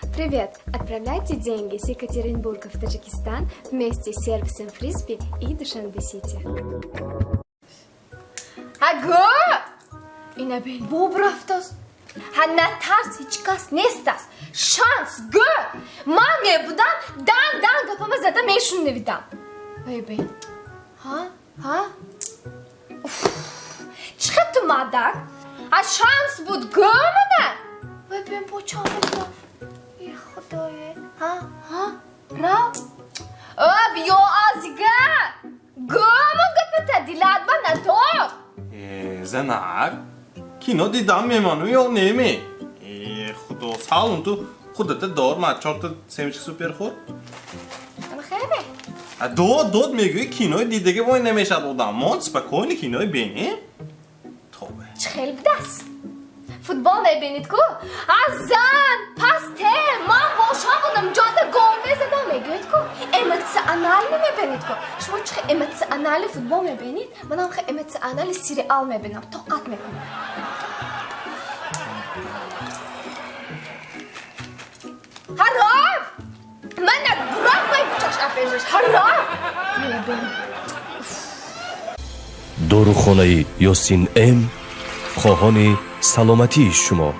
Привет! Отправляйте деньги с Екатеринбурга в Таджикистан вместе с сервисом Фрисби и Душанбе-Сити. Ҳа, гӯ! Ина бин, боб рафтааст. Ҳа, натарс, ҳеҷ кас нестаст. Шанс, гӯ! Ман мебудам, дан дан гапама зада мешунавидам. Вай бин. Ҳа? Ҳа? Чӣ хел ту мадак? Ҳа, шанс буд, гӯ мана! Вай бин, бо чанд рафт. Е, худое. Ҳа? Ҳа? Рафт? О, биё озига! Гӯ ман гапата, дилат ба надор. Э, занак, кино дидам мемону ё неме? Э, худо, салон ту худата дор, ма чорта семечка супер хӯр. Ана хеле. А дод дод мегӯӣ, кинои дидаги вой намешад одам. Мон спокойно кинои бинем. Тобе. Чӣ хел будааст? Футбол мебинед ку? А зан, пасте, ман бошам будам, ҷода гол мезадам мегӯед ку? Эмоционально мебинед ку? Шумо чӣ хел эмоционально футбол мебинед? Манам хел эмоционально сериал мебинам, тоқат мекунам. Ҳаров! Мана бураф вай бучаш апежаш. Ҳаров! Мебин. Дорухонаи Ёсин М хоҳони саломатии шумо.